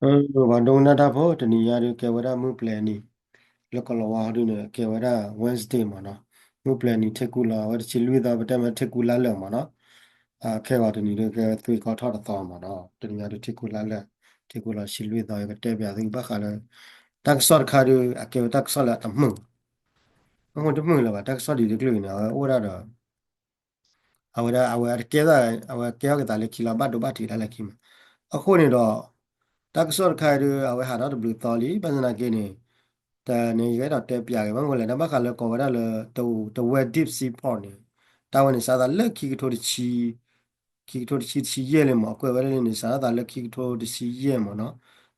ပှၤဒိကနၣ်တၢ်ဖိ တနံၤညါဒုးကဲဝဲဒၣ်မုၢ်ပျဲၤနံၤ လၢကီၢ်လီၤဝါဟီဒုးန့ၣ် ကဲဝဲဒၣ် Wednesday မ့ၢ်နီၤ. မုၢ်ပျဲၤနံၤထံကူၣ်လီၤ အဝဲတဆံလွံၢ်သီပတဲမ့ၢ်ထံကူၣ်လါလၢာ်မ့ၢ်နီၤ. ခဲအံၤတနံၤဒုးကဲဝဲသွံၣ်ကီထီၣ်တသီမ့ၢ်နီၤ. တနံၤညါဒုးထံကူၣ်လါလၢာ် ထံကူၣ်လီၤဆံလွံၢ်သီ ယကတဲပၠးသုဘၣ်ဃးလၢ တၢ်ကစီၣ်တခါဒုး အကဲဝဲတၢ်ကစီၣ်လၢအတမုာ် အဃိတမုာ်လၢၤဘၣ် တၢ်ကစီၣ်ဒ်တကလုာ်အံၤန့ၣ် အဝဲအိၣ်ဒၣ်ဒီး အဝဲဒၣ် အဝဲတကဲသး အဝဲကဲထီၣ်က့ၤသးလၢခံလီၤ ဘၣ်ဒိဘၣ်ထံးဒၣ်လၢခံမး. အဃိန့ၣ်ဒီး တၢ်ကစီၣ်တခါအံၤဒုး အဝဲဟးထီၣ်တဘျုးသီလံ ဘၣ်ဆၣ်သနာ်က့န့ၣ် တနံၤယကအဲၣ်ဒိးတဲပၠးက့ၤ ဘၣ်မနုၤလဲၣ် တၢ်ဘၣ်ဃးလၢကိးဝဲဒၣ်လၢ တဝဲ deep sea port န့ၣ် တၢ်ဝဲန့ၣ် စးသးလၢခံကထိတဆံ ခံကထိတဆံတဆံယဲၢ်လံမး အကွဲးဝဲဒၣ်လံန့ၣ် စးထီၣ်သးလၢခံကထိတဆံယဲၢ်မးနီၤ.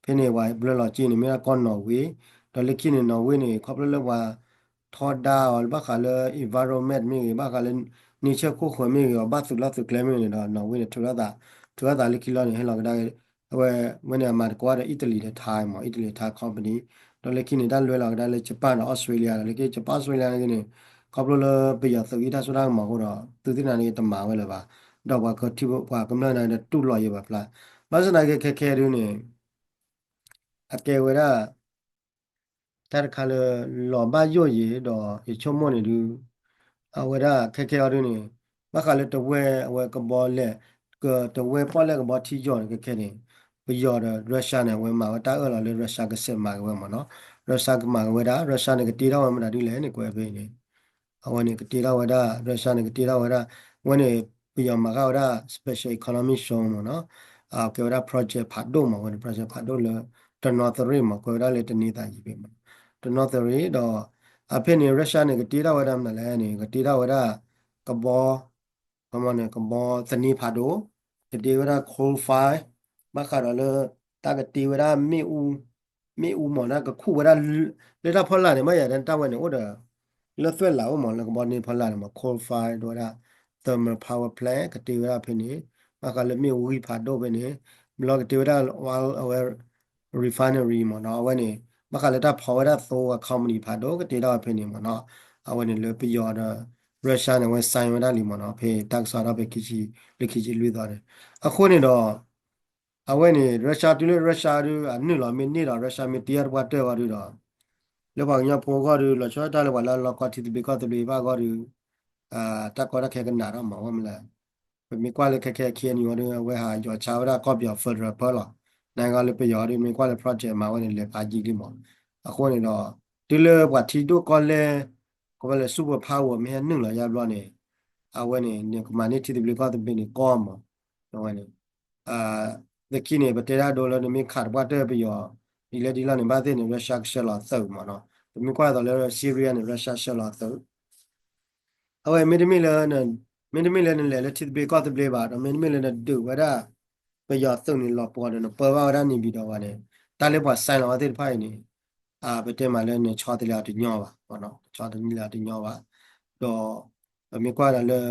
ဖဲန့ၣ် ပှၤဘျၢလီၤက့ၤန့ၣ် မ့ၢ်ဒၣ်ကီၢ်နီၣ်ဝ့ ဒီးလၢခံန့ၣ် နီၣ်ဝ့န့ၣ် ခီဖျိလၢပှၤထီဒါအီၤလၢဘၣ်ဃးလၢ environment မ့ၢ်ဂ့ၤ ဘၣ်ဃးလၢ nature ခိၣ်ဃၢၤမ့ၢ်ဂ့ၤ အဘၣ်သုးလီၢ်သုးကျဲမ့ၢ်ဂ့ၤန့ၣ်ဒီး နီၣ်ဝ့န့ၣ် ထုးထီၣ်သး ထုးထီၣ်သးလၢခံလီၤန့ၣ် ဟဲလီၤကဒါ အဝဲ ဝဲန့ၣ်အမၤသကိးဒီး Italy ဒီး Thai မး Italy Thai company ဒီးလၢခံန့ၣ် တၢ်လွဲလီၤကဒါလၢ Japan ဒီး Australia ဒီးလၢခံ Japan Australia န့ၣ် ခီဖျိလၢပယီၤသုးအံၤတၢ်စိတၢ်ကမီၤအဃိဒီး သုသ့ၣ်နၤန့ၣ် တမၤဝဲလၢၤဘၣ် ဒီးပှၤကထံၣ်ပှၤကမျၢၢ်န့ၣ်ဒီးတူၢ်လိာ်ယံၤဘၣ်ဖျါ ဘၣ်ဆၣ်သနာ်က့ခဲခဲဒုးန့ၣ် အကဲဝဲဒၣ် တၢ်တခါလၢ လီၤဘၣ်ယိၣ်ယံၤဒီးယဆိကမိၣ်န့ၣ်ဒုး အဝဲဒၣ်ခဲခဲအံၤဒုးန့ၣ် ဘၣ်ဃးလၢတဝဲအဝဲကဘီလဲၣ် တဝဲပီၣ်လဲၣ်ကဘီထံယီၤန့ၣ် ခဲခဲန့ၣ် ပယီၤဒီး Russia န့ၣ် အဝဲမၤဝဲတၢ်အၢၣ်လီၤလၢ Russia ကစဲးမၤက့ၤဝဲမ့ၢ်နီၤ Russia ကမၤက့ၤဝဲဒၣ် Russia န့ၣ် ကတ့ထီၣ်ဝဲမတၤဒ်လဲၣ်န့ၣ် ကွဲးဖဲအံၤန့ၣ် အဝဲန့ၣ် ကတ့ထီၣ်ဝဲဒၣ် Russia န့ၣ် ကတ့ထီၣ်ဝဲဒၣ် အဝဲန့ၣ် ပယီၤမၤဃာ်ဝဲဒၣ် special economic zone မ့ၢ်နီၤ ကဲဝဲဒၣ် project ဖးဒိၣ်မး အဝဲန့ၣ် project ဖးဒိၣ်လၢ တနီသရံၣ်မး ကွဲးဝဲဒၣ်လၢတနံၤသးယံၤဖဲမး တနီသရံၣ်ဒီး အဖဲန့ၣ် Russia န့ၣ် ကတ့ထီၣ်ဝဲဒၣ်မနုၤလဲၣ်န့ၣ် ကတ့ထီၣ်ဝဲဒၣ် ကဘီ ကမန့ၣ် ကဘီသန့ဖးဒိၣ် ကတ့ဝဲဒၣ် coal fire ဘၣ်ဃးဒီးလၢ တၢ်ကတ့ဝဲဒၣ်မ့ၣ်အူ မ့ၣ်အူမ့ၢ်ဒၣ်ကခူၣ်ဝဲဒၣ် လၢတၢ်ဖီလာ်န့ၣ် ဘၣ်ယၤတၢ်ဝဲန့ၣ် အိၣ်ဒီး လၢသွဲၣ်လးအိၣ်မး လၢကဘီသန့ဖီလာ်န့ၣ်မး coal fire ဒ်ဝဲဒၣ် thermal power plant ကတ့ဝဲဒၣ်ဖဲန့ၣ် ဘၣ်ဃးလၢမ့ၣ်အူဂံၢ်ဖးဒိၣ်ဖဲန့ၣ် ဘျီကတ့ဝဲဒၣ် အဝဲ refinery မ့ၢ်နီၤ အဝဲန့ၣ် ဘၣ်ဃးလၢတၢ်ဖီဝဲဒၣ်သိအ company ဖးဒိၣ် ကတ့ထီၣ်ဝဲဖဲန့ၣ်မ့ၢ်နီၤ အဝဲန့ၣ်လၢပယီၤဒီး Russia န့ၣ် အဝဲ sign ဝဲဒၣ်လံမ့ၢ်နီၤ ဖဲတၢ်ကစီၣ်ထီၣ်ဖဲခံဆံ လၢခံဆံလွံၢ်သီန့ၣ် အဃိန့ၣ်ဒီး အဝဲန့ၣ် Russia တုၤလၢ Russia ဒုး အနုာ်လီၤမ့ၢ်န့ၢ်ဒီး Russia မ့ၢ်တ့အီၣ်တပှၢ်တၢၢ်အဂီၢ်ဒုးဒီး လၢပှၤကညီဖိအဂီၢ်ဒုး လီၤဆီဒၣ်တၢ်လၢပှၤလၢအလီၤကီထံသဘျ့ကီၢ်သဘျ့ဘၣ်အဂီၢ်ဒုး တၢ်ကီတၢ်ခဲကနးထီၣ်မး ဝဲမ့ၢ်လဲၣ် ပမ့ၢ်ကွၢ်လၢခဲခဲ K N U အီၤဒုး အဝဲဟးယီၤဆါဝဲဒၣ်ကီၢ်ပယီၤ federal ပၢလီၤ နကီလၢပယီၤဒုး မ့ၢ်ကွၢ်လၢ project မၤဝဲန့ၣ် လဲၤဖးယံာ်လံမး အဃိန့ၣ်ဒီး တုၤလၢပှၤထံဒိၣ်ကီၢ်လဲၢ် ကဘၣ်လၢ super power မ့ၢ်ဟဲနုာ်လီၤယါဘျီန့ၣ် အဝဲန့ၣ် နကမၤန့ၢ်ထံသဘျ့ကီၢ်သဘျ့န့ၣ်ကီမး အဝဲန့ၣ် လၢခံန့ၣ် ပတဲဒၣ်ဒိလၢနမ့ၢ်ခးတပှၢ်တၢၢ်ပယီၤ ဒ်လဲၣ်ဒ်လဲၣ်န့ၣ် ဘၣ်သ့ၣ်န့ၣ် Russia ကဆှၢလီၤသုးမးနီၤ ပမ့ၢ်ကွၢ်သိးလၢ Syria န့ၣ် Russia ဆှၢလီၤသုး အဝဲမ့တမ့ၢ်လၢ မ့တမ့ၢ်လၢနလဲၤလၢထံသဘျ့ကီၢ်သဘျ့ဘၣ် ဒီးမ့တမ့ၢ်လၢနဒုးဝဲဒၣ် ပယီၤသုးန့ၣ်လီၤပှီၤဒီးနပၢဘၣ်ဝဲဒၣ်န့ၣ်ဘံၤဒီးဝဲန့ၣ် တၢ်လၢပှၤ sign လီၤဝဲသ့ၣ်တဖၣ်အံၤန့ၣ် ပတဲမးလၢနဆီတလဲအီၤတညီဘၣ် နဆီတလဲအီၤတညီဘၣ် ဒီး ပမ့ၢ်ကွၢ်ဒီးလၢ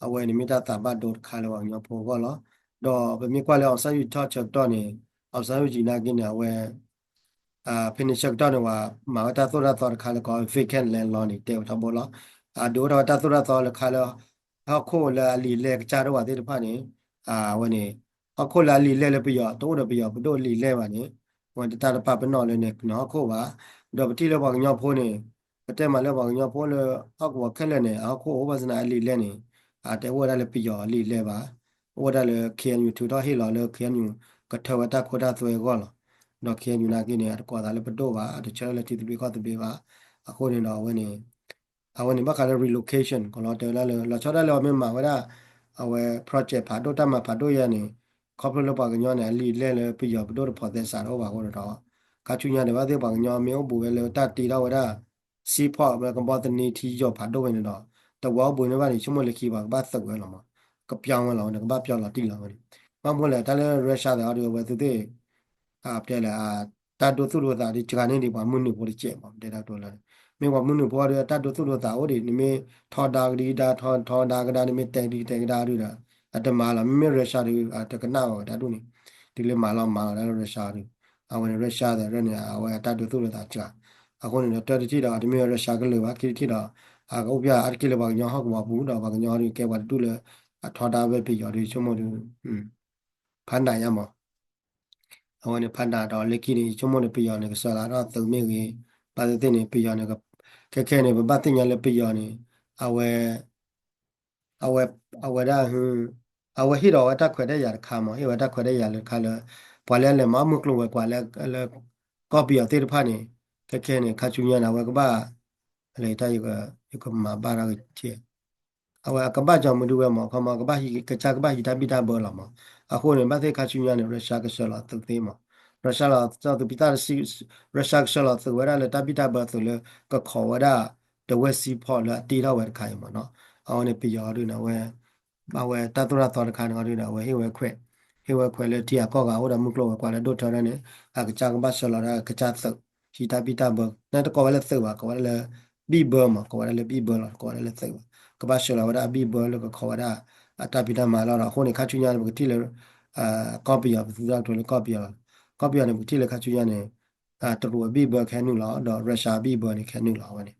အဝဲန့ၣ်မ့ၢ်တၢ်သးဘၣ်ဒိတခါလၢပှၤကညီဖိအဂီၢ်လီၤ. ဒီးပမ့ၢ်ကွၢ်လၢ အောင်ဆန်းစုကြည် ထီၣ်ဆၢကတီၢ်န့ၣ် အောင်ဆန်းစုကြည် နာ်က့န့ၣ် အဝဲ ဖဲန့ၣ်ဆၢကတီၢ်န့ၣ် ပှၤမၤဝဲတၢ်သိၣ်တၢ်သီတခါလၢကိး vacant land law န့ၣ် တဲဝဲထီဘိလီၤ. အဒုးအိၣ်ထီၣ်ဝဲတၢ်သိၣ်တၢ်သီလၢခါလၢ ဟီၣ်ခိၣ်လၢအလံာ်လဲၢ်ကစၢ်ဒိၣ်ဝဲသ့ၣ်တဖၣ်န့ၣ် အဝဲန့ၣ် ဟီၣ်ခိၣ်လၢအလံာ်လဲၢ်လၢပယီၤ တအိၣ်ဒီးပယီၤပဒိၣ်အလံာ်လဲၢ်ဘၣ်န့ၣ် အဝဲတတၢ်တပာ်ပနီၣ်လၢနဟီၣ်ခိၣ်ဘၣ်. ဒီးပထံၣ်လၢပှၤကညီဖိန့ၣ် ပတဲမးလၢပှၤကညီဖိလၢ ဟီၣ်ကဝီၤခဲလၢာ်န့ၣ် အဟီၣ်ခိၣ်အိၣ်ဘၣ်ဆၣ်သနာ်က့အလံာ်လဲၢ်န့ၣ် တအိၣ်ဝဲဒၣ်လၢပယီၤအလံာ်လဲၢ်ဘၣ်. အိၣ်ဝဲဒၣ်လၢ K N U ထုးထီၣ်ဟ့ၣ်လီၤလၢ K N U ကထၢဝဲတၢ်ခိတၢ်သွဲအဂီၢ်လီၤ. ဒီး K N U နာ်က့န့ၣ် အတကိးသးလၢပဒိၣ်ဘၣ် အတဆၢထၢၣ်လၢထံသဘျ့ကီၢ်သဘျ့ဘၣ်. အဃိန့ၣ်ဒီးအဝဲန့ၣ် အဝဲန့ၣ်ဘၣ်ဃးလၢ relocation ကလီၤတဲဝဲဒၣ်လၢ လီၤဆီဒၣ်လၢအမ့ၢ်မၤဝဲဒၣ် အဝဲ project ဖးဒိၣ်တၢ်မၤဖးဒိၣ်ယါန့ၣ် ခီဖျိလၢပှၤကညီန့ၣ် အလံာ်လဲၢ်လၢပယီၤပဒိၣ်တဖိးသဲစးတအိၣ်ဘၣ်အဃိဒီး ခါဆူညါန့ၣ် ဘၣ်သ့ၣ်ပှၤကညီမ့ၢ်အိၣ်ဘူးဝဲလၢတၢ်တ့ထီၣ်ဝဲဒၣ် seaport ဝဲကဘီသန့ထံယီၤဖးဒိၣ်ဝဲန့ၣ်ဒီး တဝီအိၣ်ဘူးန့ၢ်ဘၣ်န့ၣ် ဆိကမိၣ်လၢခံပှၤကဘၣ်သုးဝဲလီၤမး ကပျီဝဲလီၤဝဲန့ၣ် ကဘၣ်ပျီလီၤတံၢ်လီၤဝဲန့ၣ် ဘၣ်မနုၤလဲၣ် တၢ်လၢ Russia သ့ၣ်အီၤဒီး အဝဲသုသ့ၣ် ပတဲလဲၣ် တၢ်ဒိသူၣ်ဒိသးဒ်စှၤန့ၢ်ဒံးပှၤမုၢ်နုာ်ဖိတစဲးမး ပတဲတၢ်ကတိၤလၢ မ့ၢ်ပှၤမုၢ်နုာ်ဖိဒီး တၢ်ဒိသူၣ်ဒိသးအိၣ်ဒံး နမ့ၢ်ထီဒါကဒံကဒါ ထီ ထီဒါကဒါ နမ့ၢ်တဲကဒံကတဲကဒါဒုဒီး အတမၤလီၤ မ့မ့ၢ် Russia ဒီး အတကနၣ်ဘၣ်ဝဲတၢ်ဒ်န့ၣ် တုၤလၢမၤလီၤမၤလီၤတၢ်လၢ Russia ဒီး အဝဲန့ၣ် Russia သ့ၣ်ရၢန့ၣ် အဝဲအတၢ်ဒိသူၣ်ဒိသးစှၤ အဃိန့ၣ်ဒီး တၢ်တထံၣ်ဒီး တမ့ၢ် Russia ကလုာ်ဘၣ် ခံထံၣ်ဒီး အကအိၣ်ဖျါအါတက့ၢ်လၢပှၤကညီဟီၣ်ကဝီၤပူၤဒီး ပှၤကညီဟီၣ်ဒီးကဲပှၤတဒူၣ်လၢ အထီဒါဝဲပယီၤဒီး ဆိကမိၣ်ဒီး ဖးနးယါမး အဝဲန့ၣ်ဖးနးဒီးလၢခံန့ၣ် ယဆိကမိၣ်န့ၣ် ပယီၤန့ၣ် ကဆှၢလီၤဒီးသုးမ့ၢ်ဂ့ၤ, ဘၣ်သ့ၣ်သ့ၣ်န့ၣ် ပယီၤန့ၣ် ခဲခဲန့ၣ် ပဘၣ်သ့ၣ်ညါလၢပယီၤန့ၣ် အဝဲ အဝဲ အဝဲဒၣ် အဝဲဟ့ၣ်ဒီးဝဲတၢ်ခွဲးတၢ်ယာ်တခါမး, ဟ့ၣ်ဝဲတၢ်ခွဲးတၢ်ယာ်လၢတခါလၢ ပှၤလၢအလဲၤမၤအီၣ်မုၢ်ကျိၤဝဲၤကွာ်လၢ လၢ ကီၢ်ပယီၤသ့ၣ်တဖၣ်န့ၣ် ခဲခဲန့ၣ် ခါဆူညါန့ၣ် အဝဲကဘၣ် လၢတၢ် ယကမၤဘၣ်ထီၣ်က့ၤ အဝဲအကဘၣ်ကၠီမနုၤဝဲမး ခီမး ကဘၣ်ဟံး ကစၢ်ကဘၣ်ဟံးတၢ်ဘံၣ်တၢ်ဘၢလီၤမး. အဃိန့ၣ် ဘၣ်သ့ၣ်ခါဆူညါန့ၣ် Russia ကဆှၢလီၤသုးသ့မး, Russia လီၤသုးပတၢ် Russia ကဆှၢလီၤသုးဝဲဒၣ်လၢတၢ်ဘံၣ်တၢ်ဘၢသုးလၢ ကခိးဝဲဒၣ် တဝဲၢ် seaport လၢအတ့ထီၣ်ဝဲတခါအံၤမးနီၤ. အဝဲန့ၣ်ပယီၤဒုန့ၣ် အဝဲ အဝဲတၢ်သိၣ်တၢ်သီတခါန့ၣ်အီၤဒုန့ၣ် အဝဲဟ့ၣ်ဝဲခွဲး, ဟ့ၣ်ဝဲခွဲးလၢထံဂၤကီၢ်ဂၤအိၣ်ဒီးမုၢ်ကျိၤဝဲၤကွာ်လၢဒိၣ်ထီၣ်န့ၣ် အကစၢ်ကဘၣ်ဆှၢလီၤဒီးကစၢ်သုး ဟံးတၢ်ဘံၣ်တၢ်ဘၢ နတကိးဝဲလၢသုးဘၣ် ကိးဝဲဒၣ်လၢ ဘံၣ်ဘၢမး ကိးဝဲဒၣ်လၢဘံၣ်ဘၢလီၤ ကိးဝဲဒၣ်လၢသုးဘၣ်. ကဘၣ်ဆှၢလီၤဝဲဒၣ်အဘံၣ်ဘၢလၢကခိးဝဲဒၣ် အတၢ်ဖံးတၢ်မၤလီၤဒီး အဃိန့ၣ် ခါဆူညါန့ၣ် ပကထံၣ်လၢ ကီၢ်ပယီၤ ပသူၣ်ထီၣ်ကထိလၢကီၢ်ပယီၤလီၤ. ကီၢ်ပယီၤန့ၣ် ပကထံၣ်လၢခါဆူညါန့ၣ် တရူးအဘံၣ်ဘၢခဲနုာ်လီၤ ဒီး Russia အဘံၣ်ဘၢန့ၣ်ခဲနုာ်လီၤ အဝဲန့ၣ်.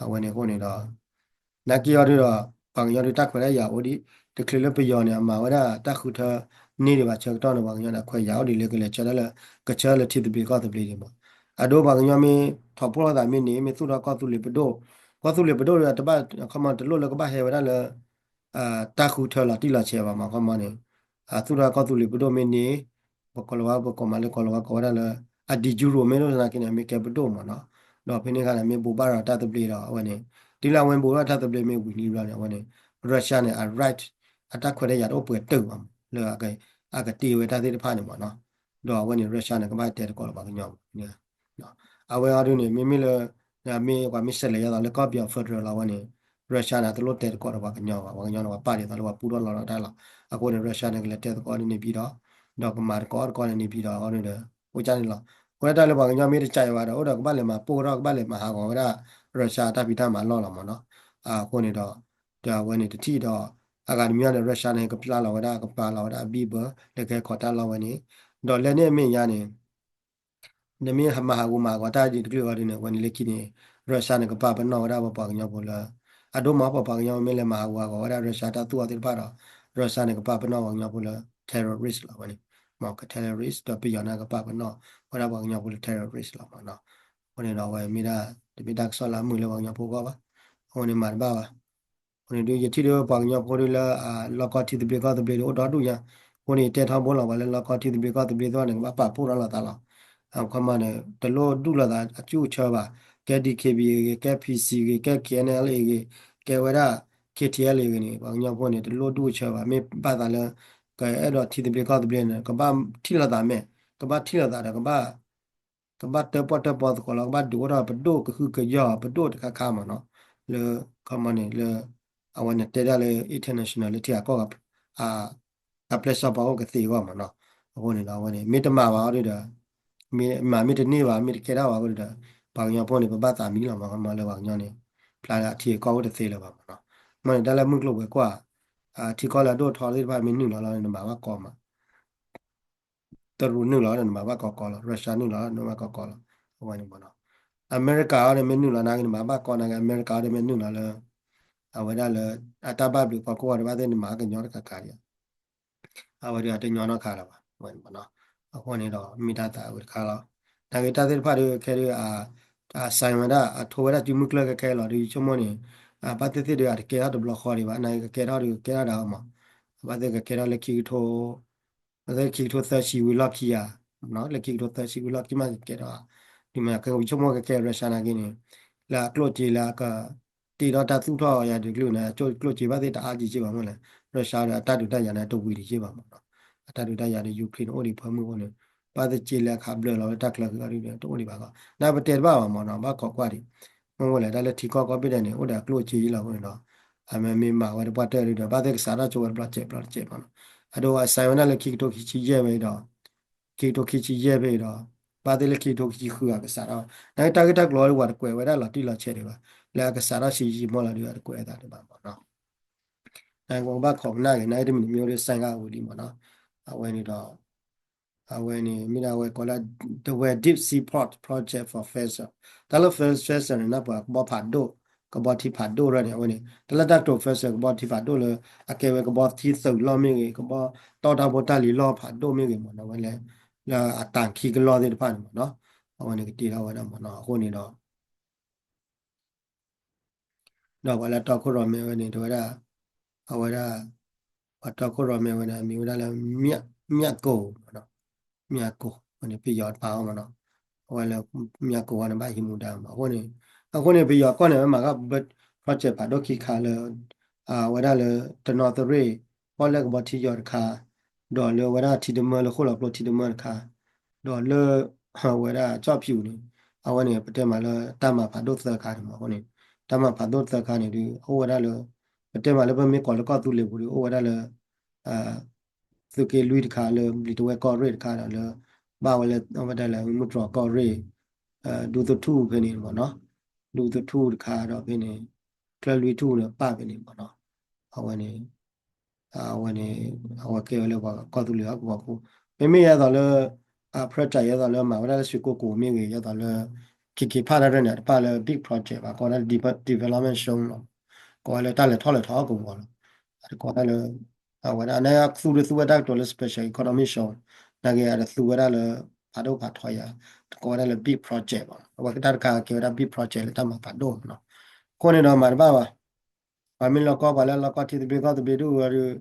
အဝဲန့ၣ်အဃိန့ၣ်ဒီး နာ်က့အီၤဒုဒီး ပှၤကညီဒုတၢ်ခွဲးတၢ်ယာ်အိၣ်ဒံး တချုးလၢပယီၤန့ၣ် အမၤဝဲဒၣ်တၢ်ဃုထၢန့ၢ်ဒံးဘၣ်ဆၢကတီၢ်န့ၣ် ပှၤကညီန့ၣ် အခွဲးယာ်အိၣ်ဒံးလၢကလဲၤဆှၢတၢ်လၢ ကဆှၢလၢထံသဘျ့ကီၢ်သဘျ့ဒံးမး. အဒိပှၤကညီမ့ၢ်ထီၣ်ဖှိၣ်ထီၣ်သးမ့ၢ်န့ၢ် မ့ၢ်သူၣ်ထီၣ်ကီၢ်သူလ့ၤပဒိၣ်, ကီၢ်သူလ့ၤပဒိၣ်ဒီးတဘၣ် ခီမီတလိၣ်လၢကဘၣ်ဟဲဝဲဒၣ်လၢ တၢ်ဃုထၢလီၤတံၢ်လီၤဆဲးဘၣ်မး ခီမီန့ၣ် သူၣ်ထီၣ်ကီၢ်သူလ့ၤပဒိၣ်မ့ၢ်န့ၢ် ပကိးလီၤဝဲ ပကိးမးလၢကိးလီၤဝဲ ကိးဝဲဒၣ်လၢ အ de jure မ့ၢ်ဒိၣ်သနာ်က့န့ၣ် မ့ၢ်ကဲပဒိၣ်မးနီၤ. ဒီးဖဲန့ၣ်အခါန့ၣ် မ့ၢ်ဘိးဘၣ်ဒီးတၢ်သဘျ့ဒီး အဝဲန့ၣ် တုၤလၢအဝဲဘိးဘၣ်တၢ်သဘျ့မ့ၢ်ဝံၤလံဘျီန့ၣ် အဝဲန့ၣ် Russia န့ၣ် အ right အတၢ်ခွဲးတၢ်ယာ်တအိၣ်ပှဲၤတုာ်ဘၣ်မး လၢ အကတ့ဝဲတၢ်သ့ၣ်တဖၣ်န့ၣ်မးနီၤ. ဒီးအဝဲန့ၣ် Russia န့ၣ် ကဘၣ်တဲသကိးလၢပှၤကညီ အဝဲအီၤဒုန့ၣ် မ့မ့ၢ်လၢ မ့ၢ်ပှၤမ့ၢ်ဆဲးလဲၤယါသးလၢကီၢ်ပယီၤ federal လီၤဝဲန့ၣ် Russia န့ၣ် တလိၣ်တဲသကိးဒီးပှၤကညီဘၣ်, ပှၤကညီန့ၣ် ပှၤပာ်ဒ်သိးလၢပှၤပူထီၣ်လီၤဒီးတၢ်လီၤ. အဃိန့ၣ် Russia န့ၣ် ကလဲၤတဲသကိးန့ၣ် နေပြည်တော်, ဒီးကမၤသကိးသကိးန့ၣ် နေပြည်တော် အီၤဒုဒီး အိၣ်ကၢ်န့ၣ်လီၤ. အဃိန့ၣ်တၢ်လၢပှၤကညီမ့ၢ်တကးအံၤဘၣ်ဒီး အိၣ်ဒီးကဘၣ်လဲၤမၤပိၢ်ထီၣ် ကဘၣ်လဲၤမၤဟးဂီၤဝဲဒၣ် Russia တၢ်ဖံးတၢ်မၤလီၢ်လီၤမးနီၤ. အဃိန့ၣ်ဒီး ဒီးအဝဲန့ၣ်တထံၣ်ဒီး အဂၤတမံၤန့ၣ် Russia န့ၣ် ကပျၢ်လီၤဝဲဒၣ် ကပျၢ်လီၤဝဲဒၣ်အဘံၣ်ဘၢ လၢကဟဲခိးတၢ်လီၢ်ဝဲန့ၣ်, ဒီးလၢန့ၣ်အမဲာ်ညါန့ၣ် နမ့ၢ်မၤဟးဂူာ်မၤဟးဂီၤတၢ်ဒ်တကလုာ်အီၤဒ်န့ၣ် အဝဲန့ၣ်လၢခံန့ၣ် Russia န့ၣ် ကပာ်ပနီၣ်ဝဲဒၣ်ပပှၤကညီဖိလၢ အဒိမ့ၢ်ပပှၤကညီမ့ၢ်လဲၤမၤဟးဂူာ်ဟးဂီၤဝဲဒၣ် Russia တၢ်သူၣ်အီၤသ့ၣ်တဖၣ်ဒီး Russia န့ၣ် ကပာ်ပနီၣ်ပှၤကညီဖိလၢ terrorist လီၤဝဲန့ၣ်, မ့ၢ်က terrorist ဒီးပယီၤန့ၣ် ကပာ်ပနီၣ်ဝဲဒၣ်ပှၤကညီဖိလၢ terrorist လီၤမးနီၤ. အဃိန့ၣ်ဒီးအဝဲမ့ၢ်ဒၣ် တမ့ၢ်တၢ်ကစီၣ်လၢအမုာ်လၢပှၤကညီဖိအဂီၢ်ဘၣ်. အဃိန့ၣ်မၤတဘၣ်ဘၣ်. အဃိန့ၣ်ဒုး ယထံၣ်ဒုးပှၤကညီဖိဒုးလၢ လီၢ်ကီၢ်ထံသဘျ့ကီၢ်သဘျ့ဒုး အိၣ်ဒီဒူၣ်ညါ, အဃိန့ၣ် ယတဲထီဘိလီၤ ပှၤလၢလီၢ်ကီၢ်ထံသဘျ့ကီၢ်သဘျ့သ့ၣ်န့ၣ် ကဘၣ်ပာ်ဖှိၣ်ထီၣ်လိာ်သးလီၤ. အခီမးန့ၣ် တလိၣ်ဒူၣ်လိာ်သးအကၠူၣ်အဆၢဘၣ်, ကဲ DKBA ဂ့ၤ, ကဲ PC ဂ့ၤ, ကဲ KNLA ဂ့ၤ, ကဲဝဲဒၣ် KTLA ဂ့ၤန့ၣ် ပှၤကညီဖိန့ၣ် တလိၣ်ဒူၣ်အဆၢဘၣ်. မ့ၢ်ဘၣ်သးလၢ ကအဲၣ်ဒိးထံသဘျ့ကီၢ်သဘျ့န့ၣ် ကဘၣ်ထံၣ်လိာ်သးမဲာ်, ကဘၣ်ထံၣ်လိာ်သးဒီး ကဘၣ် ကဘၣ်တၢၣ်ပီၣ်တၢၣ်ပီသကိးလီၤ, ကဘၣ်ဒုးအိၣ်ထီၣ်ပဒိၣ်ကဟုကယာ် ပဒိၣ်တခါခါမးနီၤ, လၢ ခီမးန့ၣ် လၢ အဝဲန့ၣ်တဲဒၣ်လၢ international လၢထံဂၤကီၢ်ဂၤ အပျဲၢ်စီၤပၤအိၣ်ကသ့အဂီၢ်မးနီၤ. အဃိန့ၣ်ဒီး အဝဲန့ၣ် မ့ၢ်တမၤဘၣ်အီၤဒုးဒီး မ့ၢ်မၤမ့ၢ်တန့ၢ်ဘၣ် မ့ၢ်တကဲထီၣ်ဘၣ်အဃိဒီး ပှၤကညီဖိန့ၣ် ပဘၣ်သးမံလီၤမး ခီမးလၢပှၤကညီန့ၣ် ဖျါလၢအထံအကီၢ်အိၣ်တသ့လၢၤဘၣ်မးနီၤ. မ့ၢ်န့ၣ် တၢ်လၢမုၢ်ကျိၤဝဲၤကွာ် ထံကီၢ်လၢအဒိၣ်ထီသ့ၣ်တဖၣ်မ့ၢ်နုာ်လီၤလီၤန့ၣ် နမၤဘၣ်ကီမး တရူးနုာ်လီၤ နမၤဘၣ်ကီကီလီၤ, Russia နုာ်လီၤ နမၤဘၣ်ကီကီလီၤ. အဝဲန့ၣ်မးနီၤ အမဲရကၤအီၤန့ၣ်မ့ၢ်နုာ်လီၤနာ်က့ နမၤဘၣ်ကီနာ်က့ အမဲရကၤအီၤဒ်မ့ၢ်နုာ်လီၤလၢ အဝဲဒၣ်လၢ အတၢ်ဘၣ်ဘျုးဖီခိၣ်အီၤဒီးဘၣ်သ့ၣ်နမၤကညီတခါခါဒံး အဝဲဒၣ်အတညီနီတခါလၢၤဘၣ် အဝဲန့ၣ်မးနီၤ. အဃိန့ၣ်ဒီး မ့ၢ်တၢ်သးဝံၤတခါလီၤ. နာ်က့တၢ်သ့ၣ်တဖၣ်ဒုးခဲဒုး အ sign ဝဲဒၣ် အထိဝဲဒၣ်စုမုၢ်ကျၢၢ်ခဲခဲလီၤ ဒုးယဆိကမိၣ်န့ၣ် ဘၣ်သ့ၣ်သ့ၣ်ဒုး အတကဲထီၣ်တဘျီဃီဒံးဘၣ် နာ်က့ကကဲထီၣ်ဒုးကကဲထီၣ်ဒၣ်အီၤမး ဘၣ်သ့ၣ်ကကဲထီၣ်လၢခံကထိ လၢခံကထိသၢဆံဝံၤလီၢ်ခံဧါ လၢခံကထိသၢဆံဝံၤလီၢ်ခံမးကကဲထီၣ်ဧါ. ဒ်မ့ၢ်ကယဆိကမိၣ်ကကဲ Russia နာ်က့န့ၣ် လၢအကျိၣ်စ့လၢအက တ့ထီၣ်တၢ်သူၣ်ထီၣ်ယၤတကလုာ်န့ၣ် အကျိၣ်စ့ဘၣ်သ့ၣ်တအါက့ၤက့ဘၣ်မ့ၢ်လဲၣ် Russia ဒီးအတၢ်ဒုးတၢ်ယၤန့ၣ် တဝံၤတက့ဘၣ်မ့ၢ်နီၤ. အတၢ်ဒုးတၢ်ယၤဒီး Ukraine အိၣ်ဒံးဖၢမုၢ်အဃိန့ၣ် ဘၣ်သ့ၣ်စ့လၢအခးဘျၢလီၤလၢတၢ်ချၢဃံအီၤဒ်န့ၣ် တအိၣ်ဒံးဘၣ်ကီ နပတဲတဘၣ်ဘၣ်မ့ၢ်နီၤ ဘၣ်ခိးကွၢ်ဒံး မ့ၢ်ဝဲလဲၣ် တၢ်လၢထံကီၢ်ကီၢ်ဘ့ၣ်ဒဲးန့ၣ် အိၣ်ဒီးအကျိၣ်အစ့ယံလီၤအဃိန့ၣ်ဒီး အမ့ၢ်မ့ၢ်မၤဝဲတပှၢ်တၢၢ်ဒုးဒီး ဘၣ်သ့ၣ်ကစးထီၣ်ဆိဝဲတဘျီစဲးတဘျီစဲးမ့ၢ်နီၤ. အဒိ အ sign ဝဲဒၣ်လၢခံကထိခံဆံယဲၢ်ဝဲအံၤဒီး ခံကထိခံဆံယဲၢ်ဖဲအံၤဒီး ဘၣ်သ့ၣ်လၢခံကထိခံဆံဃုအကစးထီၣ် နာ်က့တၢ်ဂ့ၢ်တၢ်ကျိၤအံၤဝဲတကွဲးဝဲဒၣ်လီၤတံၢ်လီၤဆဲးဒံးဘၣ် လၢအကစးထီၣ်ဆံးယံာ်မီၢ်လီၤဒုးအတကွဲးအသးဒံးဘၣ်မ့ၢ်နီၤ. နာ်က့ပကဘၣ်ခိးကနၣ်က့ၤ နာ်က့တမံၤတမံၤအိၣ်ဒုး sign ကၢ်ဝံၤလံမ့ၢ်နီၤ. အဝဲန့ၣ်ဒီး အဝဲန့ၣ် မ့ၢ်ဒၣ်ဝဲကိးလၢ The West Deep Seaport Project for Pfizer တၢ်လၢ Pfizer န့ၣ် နၢ်ပှၤကဘီဖးဒိၣ် ကဘီထံဖးဒိၣ်ရၢၢ်န့ၣ် အဝဲန့ၣ် တၢ်လၢတၢ်ကတိၤ Pfizer ကဘီထံဖးဒိၣ်လၢ အကဲဝဲကဘီထံသုးလီၢ်မ့ၢ်ဂ့ၤ ကဘီတီၢ်တၢ်ဖိတၢ်လံၤလီၢ်ဖးဒိၣ်မ့ၢ်ဂ့ၤမ့ၢ်နီၤ အဝဲလဲၣ် လၢအတၢ်ခံကလီသ့ၣ်တဖၣ်န့ၣ်မ့ၢ်နီၤ, အဝဲန့ၣ်ကတ့ထီၣ်ဝဲဒၣ်မ့ၢ်နီၤ, အဃိန့ၣ်ဒီး ဒီးပှၤလၢတီခိၣ်ရိၣ်မဲဝဲန့ၣ် တဲဝဲဒၣ်, အဝဲဒၣ် ပှၤတီခိၣ်ရိၣ်မဲဝဲန့ၣ် အမံၤဝဲဒၣ်လၢ မၠၣ်ကိၣ်မ့ၢ်နီၤ, မၠၣ်ကိၣ် အဝဲန့ၣ် ပယီၤတပာ်အီၤမ့ၢ်နီၤ, အဝဲလၢ မၠၣ်ကိၣ်ဝဲန့ၣ် ဘၣ်ဟံးမူဒါမ့ၢ်နီၤ, အဃိန့ၣ် အဃိန့ၣ် ပယီၤကီၢ်န့ၣ် ဝဲမၤက project ဖးဒိၣ်ခံခါလၢ အဝဲဒၣ်လၢ တနီသရ့ၣ် ပီၣ်လဲၣ်ကဘီထံယီၤတခါ, ဒီးလၢဝဲဒၣ်ထံတမၢလၢဃိၣ်လီၤကျိထံတမၢတခါ, ဒီးလၢ ဝဲဒၣ်ကၠီၣ်ဖၠူၣ်န့ၣ်, အဝဲန့ၣ် ပတဲမးလၢတၢ်မၤဖးဒိၣ်သၢခါန့ၣ်မ့ၢ်အဃိန့ၣ်, တၢ်မၤဖးဒိၣ်သၢခါန့ၣ်ဒုး အိၣ်ဝဲဒၣ်လၢ ပတဲမးလၢပမ့ၢ်ကွၢ်လၢကီၢ်သူလ့ၤပူၤဒုး အိၣ်ဝဲဒၣ်လၢ သုးက့လွံၢ်တခါလၢဘျံးတဝဲၢ်ကီၢ်ရ့ၣ်တခါဒီးလၢ ဘၣ်ဝဲလၢ အဝဲဒၣ်လၢမုၢ်တြီၤကီၢ်ရ့ၣ် ဒူသထူၣ်ဖဲန့ၣ်မ့ၢ်နီၤ, ဒူသထူၣ်တခါဒီးဖဲန့ၣ် ချၢလွံၢ်ထူၣ်န့ၣ်ပၣ်ဖဲန့ၣ်မ့ၢ်နီၤ, အဝဲန့ၣ် အဝဲန့ၣ် အဝဲကဲဝဲလၢပှၤကီၢ်သူလ့ၤဟီၣ်ကဝီၤဖိ, မ့မ့ၢ်ယဲသိးလၢ အ project ယဲသိးလၢမၤဝဲဒၣ်လၢရွှေကုက္ကို မ့ၢ်ဂ့ၤ ယဲသိးလၢ KK Park တၢ်ရဲၣ်န့ၣ် အတပၣ်လၢ big project ဘၣ် ကိးဝဲဒၣ်လၢ development show လီၤ, ကိးဝဲလၢတၢ်လဲၤထီၣ်လဲၤထီဟီၣ်ကဝီၤလီၤ, အတကိးဝဲဒၣ်လၢ အဝဲဒၣ်န့ၣ်သူဒုးသူဝဲတၢ်ကတိၤလၢ special economic zone နာ်က့အတသူဝဲဒၣ်လၢ ဖးဒိၣ်ဖးထီယၤ, တကိးဝဲဒၣ်လၢ big project ဘၣ်, အဝဲတၢ်တခါကဲဝဲဒၣ် big project လၢတၢ်မၤဖးဒိၣ်မ့ၢ်နီၤ, အဃိန့ၣ်ဒီးမၤတဘၣ်ဘၣ်, ပှၤမ့ၢ်လီၤကီပှၤလၢလီၤကီထံသဘျ့ကီၢ်သဘျ့ဒူၣ်ဝဲဒုး,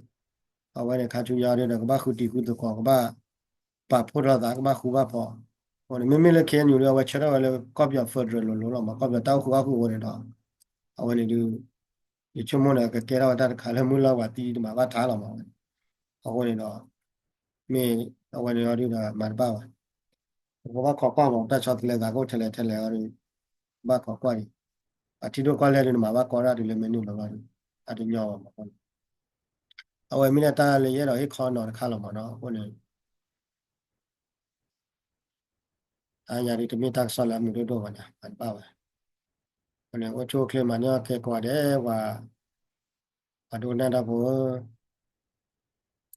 အဝဲန့ၣ်ခါဆူညါဒုးဒီးကဘၣ်ဃုတံၤဃုသကိး ကဘၣ် ပာ်ဖှိၣ်ထီၣ်သး ကဘၣ်ဃူဘၣ်ဖိး, အဃိန့ၣ် မ့မ့ၢ်လၢ KNU ဒုး အဝဲဆၢထၢၣ်ဝဲလၢကီၢ်ပယီၤ federal လိၤလိၤလီၤမး ကီၢ်ပယီၤတၢ်အိၣ်ဃုာ်အီၣ်ဃုာ်အဃိန့ၣ်ဒီး, အဝဲန့ၣ်ဒုး ယဆိကမိၣ်န့ၣ် ကကဲထီၣ်ဝဲတၢ်တခါလၢမုၢ်လၢ်ဝဲသံတမၤဘၣ်ထါလီၤမး, အဃိန့ၣ်ဒီး မ့ၢ်အဝဲန့ၣ်အီၤဒုးဒီးမၤတဘၣ်ဘၣ်, ပကဘၣ်ခိးကွၢ်မး တၢ်ဆီတလဲသးကအိၣ်ထဲလဲၣ်ထဲလဲၣ်အီၤဒုး, ဘၣ်ခိးကွၢ်ဒံး, အထံဒိၣ်ကီၢ်လဲၢ်ဒုး နမၤဘၣ်ကီဒၣ်ဒုးလၢမ့ၢ်နုာ်လီၤလီၤဒုး, အတညီဘၣ်မးအဃိန့ၣ်, အဝဲမ့ၢ်ဒၣ်တၢ်လၢယအဲၣ်ဒိးဟ့ၣ်ခီနီၤတခါလီၤမးနီၤ အဃိန့ၣ် တၢ်ညါဒ်တမ့ၢ်တၢ်ကစီၣ်လၢအမုာ်ဒိၣ်ဒိၣ်ဘၣ်န့ၣ် မၤတဘၣ်ဘၣ်, အဃိန့ၣ် အိၣ်ဆူၣ်အိၣ်ချ့မၤန့ၢ်အီၣ်ကဲကိးဂၤဒဲးပှၤ, ပှၤဒိကနၣ်တၢ်ဖိဧၢ,